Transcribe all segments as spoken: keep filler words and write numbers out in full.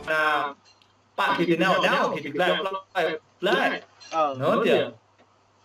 na, pă gih tơnao, nao gih tơglai, glai, glai. Ơ. Anŭn yơh.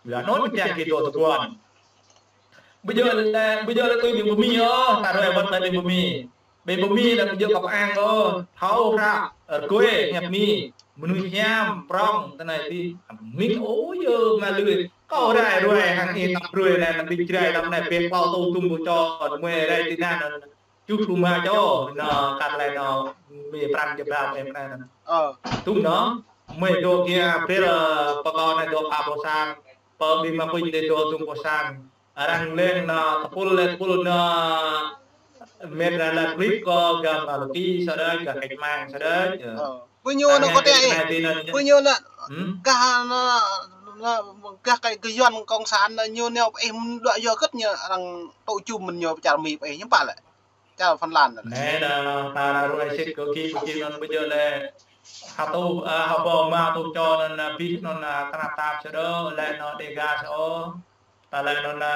Yua anŭn kiăng gih dŏ tơguan. Ƀu djơ̆ lĕ, ƀu djơ̆ lĕ tui ƀing pơmĭn ôh, ta ruai wơ̆t lĕ ƀing pơmĭn. Ƀing pơmĭn lĕ ƀu djơ̆ kơ pơang ôh, thâo hră, rơgơi, hiăp mĭn. Mơnuih hiam, prŏng, tơ anai tih. Mĭn ôh yơh mă lui. Kâo rai ruai hăng ih tăp ruai anai, anăm ƀing Jrai tăp anai, pĕ klâo tŭ tum ƀu čô, mơi rai tui anŭn. Čuh lu ma čô, anŭn kar lĕ anŭn mĭn prăng jơbra mơi prăng anŭn. Ơ. Tum anŭn, mơi dŏ kiăng brơi, ơ, pơkŏn anai dŏ pă boh sang, pơ ƀing mă apui dih dŏ dŭm boh sang. Arăng leng anŭn tơpul lĕ tơpul anŭn met ra lăt klip kơ gah Mă Lôki sa đôč, gah Kĕč Mang sa đôč, ơ. Ơ. Ƀu ñu anŭn kơ tĕ ih. Ƀu ñu anŭn. Hmm? Gah anŭn, anŭn gah kơ, kơ Yuan cộng sản anŭn ñu nao pơ ih mơ̆n dŏ yua kơ ñu arăng tŭ čum mơ̆n ñu pơ čar Mi pơ ih hiư̆m pă lĕ. Čar Phần Lan anŭn. Anai anŭn, ta ruai sĭt kơ gih, kơ gih anŭn ƀu djơ̆ lĕ. Hơtŭ, ơ, hơbâo mă tŭ čô anŭn, ơ, abih anŭn, ơ, tơnap tap sa đôč, lĕ anŭn Dega sa ôh. Ta lĕ anŭn, ơ,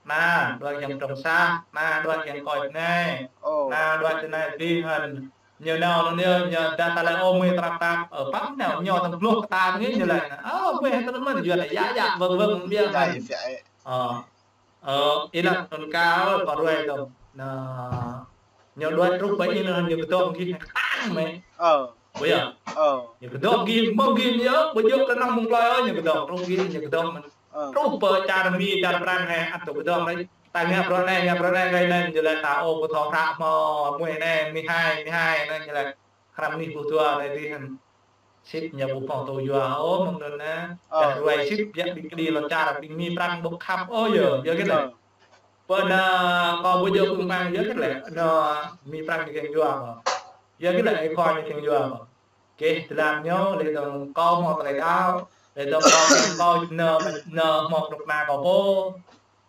anŭn, đuaĭ kiăng trŏng sah, anŭn, đuaĭ kiăng koi bơnai. Ơ. Anŭn, đuaĭ tơ anai abih hăn. Ñu nao anŭn yơh, ñu đa ta lĕ ơ mơi tơnap tap, ơ, pă nao, ñu tơm glŏh kơ ta anŭn ñu lĕ. Ơ, mơi hơtŭ anŭn mơ̆n, yua anŭn yă yă, wơ̆ng wơ̆ng, biă hăn. Ơ. Ơ, ih lăng anŭn kâo, kâo ruai dong. Anŭn, ñu đuaĭ truh pơ ih anŭn ñu kơdŏng gih kang mơi. Ơ. Ƀu yơh. Ơ. Ñu kơdŏng gih, mơ̆ng gih ñu, ƀu djơ̆ kơ anŭn mơ̆ng plơi ôh, ñu kơdŏng, truh gih, ñu kơdŏng mơ̆n. Ơ. Truh pơ čar Mi, čar Prăng anai, ăt tŭ kơdŏng anai. Ta ngă bruă anai, ngă bruă anai, gah anai, ñu lĕ ta ôh, ƀu thâo hră mơ̆, mơi anai, Mi hai, Mi hai, anŭn ñu lĕ. Hrăm anih ƀuh dua anai dih hăn. Sĭt ñu ƀu hmâo tŭ yua ôh mơ̆ng anŭn anŭn. Ơ. Dah ruai sĭt biă ƀing kơđi lŏn čar ƀing Mi Prăng ƀu khăp ôh yơh, yua kơ lĕ. Ơ. Pơ anŭn kâo ƀu djơ̆ pơ̆ng păng yua kơ lĕ. Anŭn Mi Prăng ñu kiăng yua mơ̆. Yua kơ lĕ ih khua ñu kiăng yua mơ̆. Kơ tơlơi ñu, lĕ dong kâo hmâo tơlơi đaŏ, lĕ dong kâo, kâo anŭn, anŭn hmâo kơnuk kơna kâo pô.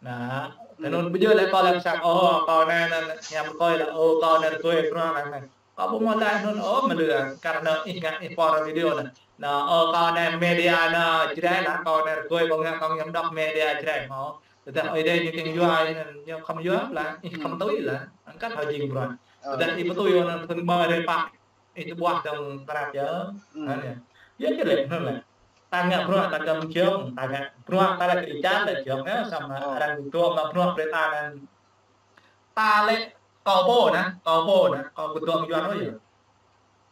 Anŭn, tơ anŭn ƀu djơ̆ lĕ kâo lĕ pơsăk, ơ, kâo anai, anai, hiam kơ lĕ, ơ, kâo anai rơgơi bruă anai. Kâo ƀu hmâo laĭ anŭn ôh mă lui, kar anŭn ih ngă ih pô video anŭn. Anŭn, ơ, kâo anai media anŭn Jrai lĕ, kâo anai rơgơi kâo ngă kâo hiam dŏ media Jrai hmâo. Tơdah Ơi Adai ñu kiăng yua, ñu khŏm yua lĕ, ih khŏm tui lĕ, angkat hơjing bruă. Ơ. Tơdah ih pơtui anŭn thun ƀơi rai pă, ih tơƀuah dong tơnap yơh. Anŭn yơh. Yua kơ lĕ, anŭn lĕ. Ta ngă bruă ta kơm giŏng, ta ngă bruă ta lĕ kơ ih čar lĕ giŏng yơh, samơ̆ arăng dŏ mă bruă brơi ta anŭn. Ta lĕ kâo pô anŭn, kâo pô anŭn, kâo kơdŏng Yuan ôh yơh.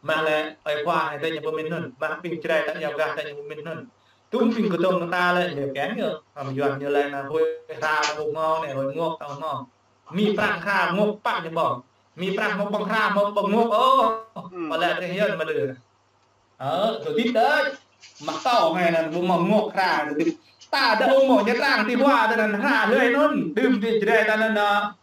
Mă lĕ ơi khua anai tơ ñu pơmĭn anŭn, mă ƀing Jrai ta ñu gah ta ñu pơmĭn anŭn. Tum ƀing kơdŏng ta lĕ ñu kiăng yơh, hăm Yuan ñu lĕ anŭn huĭ hră ta ƀu hmâo anai, huĭ ngŏk ta ƀu hmâo. Mi Prăng hră ngŏk pă ñu ƀơ̆ng. Mi Prăng hmâo ƀơ̆ng hră, hmâo ƀơ̆ng ngŏk ôh. Ơ. Pơ lĕ rĕh yơh mă lui. Ơ, tơ tih đơi. Mă kâo anai anŭn ƀu hmâo ngŏk hră tơ tih. Ta đa ƀu hmâo ñu Prăng tih hua tơ anŭn hră lui anŭn. Đưm tih Jrai ta anŭn anŭn.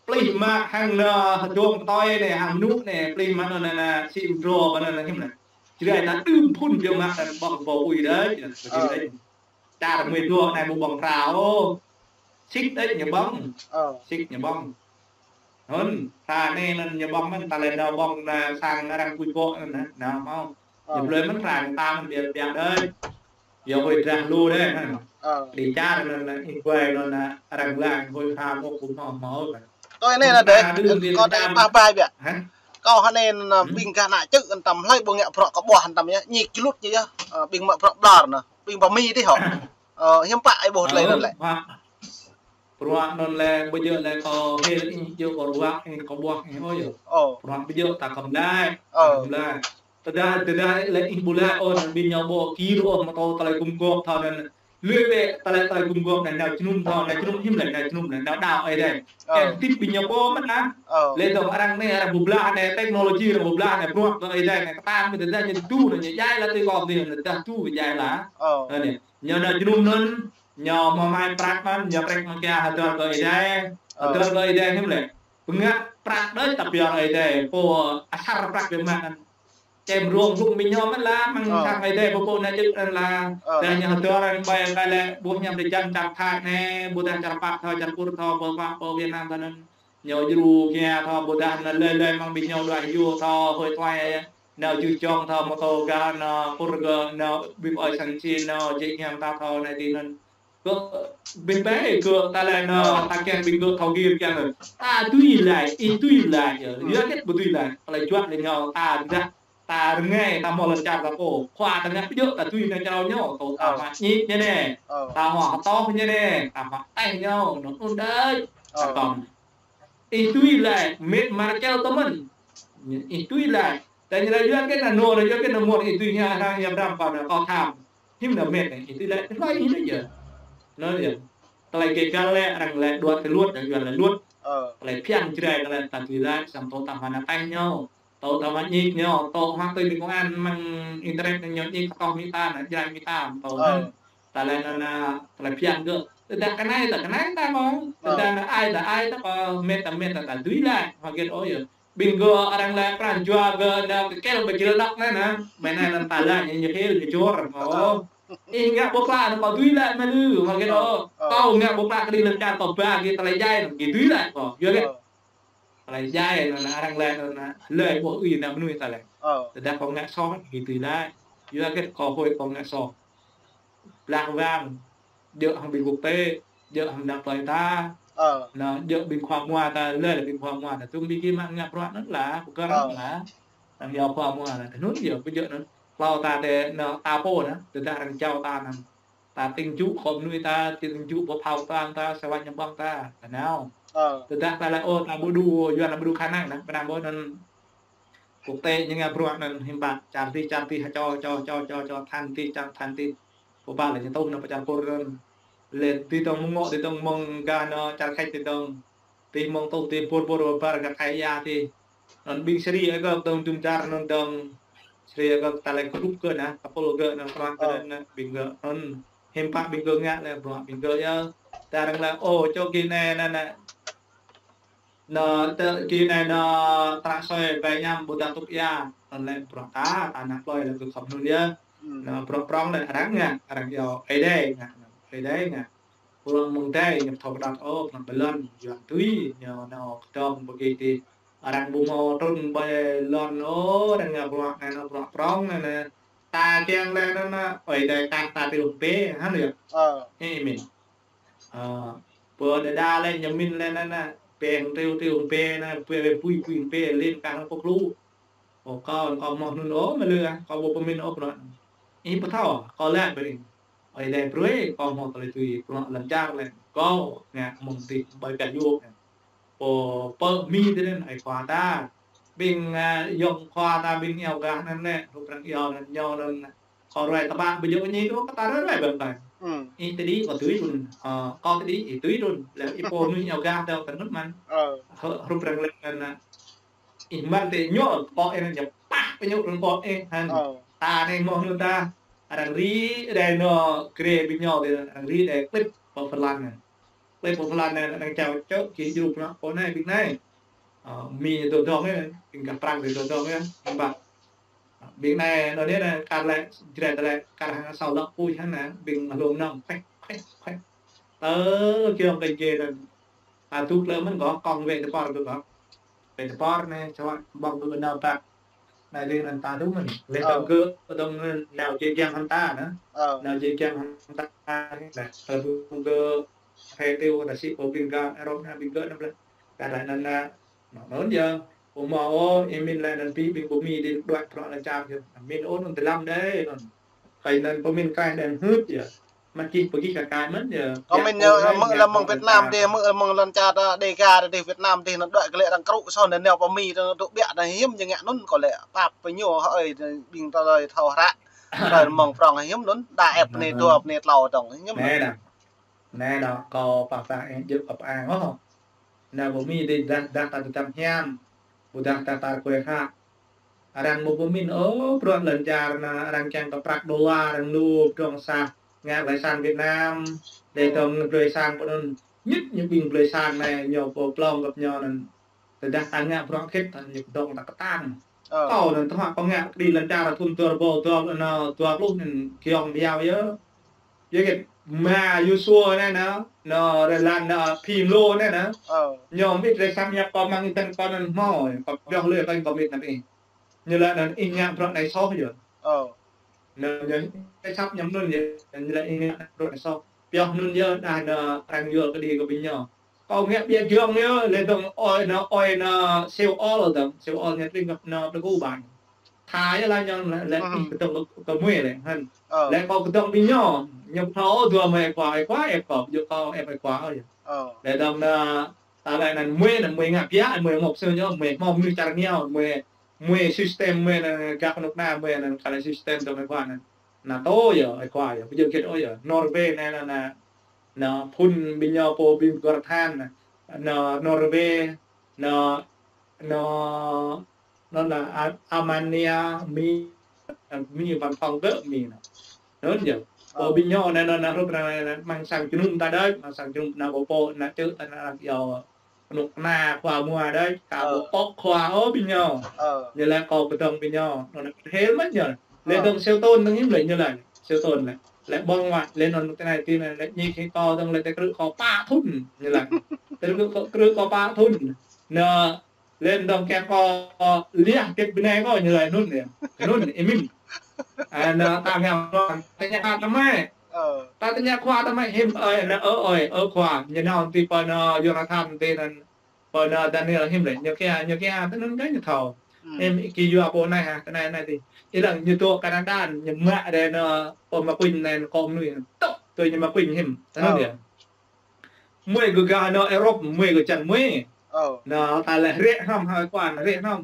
Plih mă hăng anŭn hơdôm tơi anai, hăng mơnŭ anai, plih mă anŭn anŭn, sĭ mdrô ƀă anŭn anŭn hiư̆m anŭn. Jrai ta đưm phŭn biă mă anŭn ƀơ̆ng ƀô̆ ui đơi. Ơ. Čar mơi dŏ anai ƀu ƀơ̆ng hră ôh. Sĭt đĕč ñu ƀơ̆ng. Ơ. Sĭt ñu ƀơ̆ng. Anŭn, hră anai anŭn ñu ƀơ̆ng mơ̆n, ta lĕ nao ƀơ̆ng anŭn sang arăng pui pŏk anŭn, nao hmâo. Ơ. Ñu blơi mơ̆n hră anŭn ta mơ̆n biă biă đơi. Yua huĭ drah lu đơi anŭn. Ơ. Đi čar anŭn, anŭn, ih ƀuai anŭn, anŭn, arăng lăng huĭ hră mơ̆ ƀu hmâo hmâo. Tui anai anŭn đơi, kâo đơi pah ƀai biă. Hă? Kâo hơnai anŭn, ƀing gah ană čư̆ anŭn tăm hlơi ƀu ngă bruă kơ ƀuah anŭn tăm yơh, ñik jơlut ñu yơh. Ơ, ƀing mă bruă ƀlŏr anŭn, ƀing pơ Mi tih hŏ. Ơ, hiư̆m pă ih ƀuh tơlơi anŭn lĕ. Bruă anŭn lĕ, ƀu djơ̆ lĕ kâo hil ih djơ̆ kâo ruă ih kâo ƀuah ih ôh yơh. Ơ. Bruă ƀu djơ̆ ta khŏm laĭ, ta khŏm laĭ. Tơdah, tơdah lĕ ih ƀu laĭ ôh, anŭn ƀing ñu ƀu kir ôh, mă tơlơi gum gŏp thâo anŭn. Lui bĕ tơlơi, tơlơi gum gŏp anŭn nao jơnum thâo, nao jơnum hiư̆m lĕ, nao jơnum lĕ, nao đaŏ Ơi Adai. Ơ. Em tip ƀing ñu ƀu mơ̆n anŭn. Ơ. Lĕ dong arăng anai, arăng ƀu blah anai, teknologi arăng ƀu blah anai, bruă kơ Ơi Adai anai, kơtang ƀing tơdah ñu tu anŭn, ñu djai laĭ tui kâo anai, tơdah tu kơ djai laĭ. Ơ. Anŭn anai. Ñu nao jơnum anŭn, ñu hmâo mai prăk anŭn, ñu prăk mă kiăng hơdơr kơ Ơi Adai. Ơ. Hơdơr kơ Ơi Adai hiư̆m lĕ. Bơngăt prăk đơi ta pioh Ơi Adai, pô asar prăk biă mă anŭn. Čem rông hlŭk ƀing ñu mơ̆n lah, mơ̆ng sang Ơi Adai, pô pô anai čư̆ anŭn lah. Ơ. Dah ñu hơdơr anŭn ƀai anŭn lĕ, ƀuh ñu ƀơi čar Thai anai, ƀudah čar Pă thâo, čar Kur thâo, pơ Pă, pơ Việt Nam thâo anŭn. Ñu djru kiăng thâo ƀôdah anŭn lơi lơi mơ̆ng ƀing ñu đuaĭ yua thâo hơi tuai, nao jưh jŏng thâo mơtô gah anŭn pur gơ̆ nao ƀing ơi sang sin nao jĕ hiam ta thâo anai tih anŭn. Gơ̆ ƀing ƀai gơ̆ ta lĕ anŭn ta kiăng ƀing gơ̆ thâo gir kiăng anŭn. Ta tui laĭ, ih tui laĭ yơh. Yua hơget ƀu tui laĭ. Tơlơi juăt lĕ ñu ta dah ta rơngai, ta hmâo lŏn čar ta pô. Khua ta ngă pơjơ̆ ta tui nao črâo ñu, tơ ta mă ñik ñu anai. Ta hmâo hơtŏh ñu anai, ta mă teh ñu, anŭn anŭn đôč. Ta kŏn. Ih tui laĭ, mĕt Merkel tơ mơ̆n. Ih tui laĭ. Tơdah ñu laĭ yua kơ anŭn, yua kơ anŭn mơ̆n, ih tui ñu, ñu, ñu bram kâo anŭn, kâo tham. Hiư̆m anŭn mĕt anai, ih tui laĭ, tơlơi ih laĭ yơh. Anŭn yơh. Tơlơi kơ găl laĭ, arăng laĭ đuaĭ tơlơi luăt, arăng yua laĭ luăt. Tơlơi phiăn Jrai, tơlơi ta tui laĭ, samơ̆ tơ ta mă teh ñu. Tơ ta mă ñik ñu, tơ hmâo tui ƀing công an mơ̆ng internet ñu ñik kơtŏh mĭ ta, anŭn Jrai mĭ ta, tơ anŭn. Ta laĭ anŭn, anŭn, tơlơi phiăn gơ̆. Tơdah kơ anai, ta kơ anai ta mơ̆n. Tơdah anŭn ai, ta ai, ta kơ mĕt, ta mĕt, ta, ta tui laĭ. Hmâo gĕt ôh yơh. Ƀing gơ̆ arăng laĭ pran jua gơ̆ anŭn kơkĕl ƀơi jơlan đŏk anai anŭn. Ƀơi anai anŭn ta laĭ ñu ñu hil ñu jor. Ơ. Ih ngă ƀu klă anŭn kâo tui laĭ mơ̆n ư. Hmâo gĕt ôh. Kâo ngă ƀu klă kơ đĭ lŏn čar kâo ba gĕt tơlơi djai anŭn, gĕt tui laĭ kâo. Yua gĕt. Tơlơi djai anŭn arăng laĭ anŭn hlơi ƀu ui anŭn mơnuih ta laĭ. Tơdah kâo ngă soh, gĕt tui laĭ. Yua gĕt kâo huĭ kâo ngă soh. Blah wang, djơ̆ hăng ƀing quốc tế, djơ̆ hăng ană plơi ta. Anŭn djơ̆ ƀing khua mua ta, lĕ ƀing khua mua ta. Tŭm ƀing gih mă ngă bruă anŭn lah, pơkơ̆r anŭn lah. Anŭn yua khua mua ta, anŭn yơh, pơjơ̆ anŭn. Hlâo ta tơ anŭn ta pô anŭn, tơdah arăng jao ta anŭn. Ta tĭng jŭ kơ mơnuih ta, tĭng jŭ pơphao ta, ta, sơwăt ñu ƀơ̆ng ta, ta nao. Tơdah ta laĭ, ôh, ta ƀu đu, yua ta ƀu đu khả năng anŭn, pơnăm ƀu anŭn. Quốc tế ñu ngă bruă anŭn hiư̆m pă, čar tih, čar tih, čô, čô, čô, čô, čô, than tih, čar than tih. Pơpă lĕ ñu tŭ anŭn pơ čar Kur anŭn. Lĕ tih tong mơ̆ng ngŏ, tih tong mơ̆ng gah anŭn čar Khač tih tong. Tih mơ̆ng tŭ tih bor bor ƀar gah Thái ya tih. Anŭn ƀing Sri ơi gơ̆ tong jum čar anŭn tong. Sri ơi gơ̆ ta laĭ kơrup gơ̆ anŭn, ta pôl gơ̆ anŭn, kơran gơ̆ anŭn, ƀing gơ̆ anŭn. Hiư̆m pă ƀing gơ̆ ngă lĕ bruă ƀing gơ̆ yơh. Ta arăng laĭ, ôh, čô gih anai anŭn anŭn. Anŭn tơ gih anai anŭn tră soi bai ñăm ƀôdah tŭk ia. Anŭn lĕ bruă ta, ta ană plơi lĕ gơ̆ khŏm anŭn yơh. Anŭn bruă prŏng lĕ arăng ngă, arăng yua Ơi Adai ngă, Ơi Adai ngă. Bruă mơ̆ng Adai ñu thâo pơđăt ôh, bruă ƀơi lŏn, Yuan tui, ñu anŭn kơdŏng ƀơi gih tih. Arăng ƀu hmâo trŭn ƀơi lŏn ôh, arăng ngă bruă anai anŭn bruă prŏng anŭn anŭn. Ta kiăng lĕ anŭn anŭn, Ơi Adai kah ta triu hăng pê, hă anŭn yơh. Ơ. Ơ, pơ đa đa lĕ ñu mĭn lĕ anŭn anŭn, pê hăng triu, triu hăng pê anŭn, pê, pê bui, bui hăng pê, lin kah hăng pô hlu. Ơ, kâo, kâo hmâo anŭn ôh, mơ̆ lĕ, kâo ƀu pơmĭn ôh bruă anŭn. Ih pơthâo, kâo laĭ brơi. Ơi Adai brơi, kâo hmâo tơlơi tui, bruă lŏn čar lĕ, kâo ngă mơ̆ng tih ƀơi kơ yua. Pô, pơ Mi tih anŭn, ơi khua ta. Ƀing, a, yŏng khua ta, ƀing iâu gah anŭn lĕ, hrup arăng iâu anŭn, ñu anŭn, kâo ruai tơpă ƀu djơ̆ ñu ôh, kơ ta ruai ruai ƀơ̆ng ta. Ih tơđĭ kâo tui trŭn, ơ, kâo tơđĭ ih tui trŭn. Lĕ ih pô mơnuih iâu gah dŏ tơnŭt mơ̆n. Hơ-, hrup arăng lĕ anŭn, ih mơ̆n tih ñu, kâo ih anŭn ñu pah pơñu trŭn kâo ih hăn. Ta anai hmâo anŭn ta. Arăng ri đai anŭn grê ƀing ñu tih, arăng ri đai klip pơ Phần Lan anai. Klip pơ Phần Lan anai, arăng čao čŏk gih djru bruă pô anai, ƀing anai. Ơ, Mi dŏ dŏng anai, ƀing gah Prăng dŏ dŏng anai, ƀing ƀă. Ƀing anai, anŭn anai, kar lĕ, Jrai ta lĕ, kar hăng asâo lŏ pui hăng anŭn, ƀing hlŏng nŏng, pĕk, pĕk, pĕk. Tơ, kiăng kơ gê anŭn. Ta tŭ klơ mơ̆n gơ̆, kông wĕ tơpăr gơ̆ gơ̆. Wĕ tơpăr anai, čơwă ƀơ̆ng gơ̆ nao pă. Anai lĕ anŭn ta tŭ mơ̆n. Lĕ tơ̆ng gơ̆, tơ̆ng nao jĕ giăng hăng ta anŭn. Nao jĕ giăng hăng ta anŭn. Lĕ tơ̆ng gơ̆, hĕ triu ta sĭ pô ƀing gah Europe anŭn, ƀing gơ̆ anŭn lĕ. Kar lĕ anŭn anŭn. Anŭn yơh. Pô hmâo ôh, ih mĭn lĕ anŭn ƀing, ƀing pô Mi đĭ đuaĭ bruă lŏn čar yơh. Mĭn ôh anŭn dơlăm đơi anŭn. Kơi anŭn pơmĭn kơi anŭn hưt yơh. Mă čih pơgih kơ kơi mơ̆n yơh. Kâo mĭn yơh, mơ̆ng lăm mơ̆ng Việt Nam dih, mơ̆ng lăm lŏn čar ta Dega dih Việt Nam dih anŭn đuaĭ kơ lĕ arăng krŭ soh anŭn nao pơ Mi anŭn tŭ ƀiă anŭn hiư̆m ñu ngă anŭn kâo lĕ pap pơ ñu hơi ƀing ta lơi thâo hră. Tơlơi mơ̆ng prŏng hiư̆m anŭn, đa ĕp anai dua anai tlâo dŏng hiư̆m anŭn. Anai anŭn kâo pap ta ĕp djơ̆ pap ang ôh. Anŭn pơ Mi dih dah, dah ta tơdăm hiam. Ƀôdah ta tar kue hă. Arăng ƀu pơmĭn ôh, bruă lŏn čar anŭn arăng kiăng kơ prăk đôla, arăng lu pơdrŏng sah. Ngă tơlơi sang Việt Nam, đe dŏng tơlơi sang pơ anŭn. Ñŭt ñu ƀing tơlơi sang anai, ñu pơplông găp ñu anŭn. Tơdah ta ngă bruă khĭt, ta ñu pơdŏng ta kơtang. Kâo anŭn tơhmă kâo ngă kơđi lŏn čar thŭn dua rơbâo dua pluh, anŭn dua pluh anŭn kiăng biă yơh. Yua kơ ma Yôsuê anai anŭn, anŭn rơlan anŭn phim lô anai anŭn. Ñu mĭt rơsăm yap kâo mơ̆ng internet kâo anŭn hmâo, kâo pioh lơi kâo mĭt anŭn ih. Ñu laĭ anŭn ih ngă bruă anai soh yơh. Anŭn ñu ih săp ñu anŭn yơh, ñu laĭ ih ngă bruă anai soh. Pioh anŭn yơh, đah anŭn arăng yua kơđi kơ ƀing ñu. Kâo ngă biă giŏng yơh, lĕ dŏng ơi anŭn, ơi anŭn Seoul dŏng, Seoul ñu tring găp anŭn pơgô ƀan. tha yơh lah ñu lĕ, lĕ kơdŏng kơ mơi lĕ hăn. Lĕ kâo kơdŏng ƀing ñu, ñu thâo dua mơi ơi khua, ơi khua, ơi khua, ƀu djơ̆ kâo ơi khua ơi. Lĕ dong anai, ta lĕ anŭn mơi anŭn mơi ngă biă, mơi mŏk sơ ñu, mơi hmâo mơi čar ñu, mơi, mơi system mơi anŭn gah kơnuk kơna mơi anŭn kơ lĕ system dong ơi khua anŭn. NATO yơh, ơi khua yơh, ƀu djơ̆ kit ôh yơh. Norway anai anŭn, anŭn phun ƀing ñu pô ƀing gor than, anŭn Norway, anŭn, anŭn, anŭn anai A-, Amania, Mi, Mi văn phòng gơ̆ Mi anŭn. Anŭn yơh. Pô ƀing ñu anŭn, anŭn, anŭn hrup anŭn, anŭn mơ̆ng sang jơnum ta đôč, mơ̆ng sang jơnum anŭn pô pô, anŭn čư̆ ta anŭn yơh. Kơnuk kơna khua mua đôč, ka ƀu pŏk khua ôh ƀing ñu. Ñu lĕ kâo kơdŏng ƀing ñu, anŭn hil mơ̆n ñu. Lĕ dong Siu Tôn dong hiư̆m lĕ ñu lĕ, Siu Tôn lĕ. Lĕ ƀơ̆ng wă, lĕ anŭn tơ anai tơ anai, lĕ ñik hĭ kâo dong lĕ tơkrư̆ kâo pă thŭn, ñu lĕ. Tơkrư̆ kâo, krư̆ kâo pă thŭn. Anŭn, lĕ dong kiăng kâo liah kĕt bơnai kâo, ñu lĕ anŭn yơh. Anŭn, ih mĭn. Anŭn, ta ngă, ta tơña khua ta mơi. Ta tơña khua ta mơi hiư̆m ơi, anŭn, ơ ơi, ơ khua. Ñu nao tui pơ anŭn Jonathan tui anŭn, pơ anŭn Daniel hiư̆m lĕ, ñu kiăng, ñu kiăng, tơ anŭn kơ ñu thâo. Hiư̆m ih ki yua pô anai hă, tơ anai anai tui. Ih lăng ñu dŏ Canada, ñu mă đe anŭn, pô mă kuing anai kơ mơnuih, tŏk, tui ñu mă kuing hiư̆m, tơ anŭn yơh. Mơi gơ̆ gah anŭn Europe, mơi gơ̆ čan mơi. Anŭn ta lĕ hrĕ hrŏm hă khua, hrĕ hrŏm.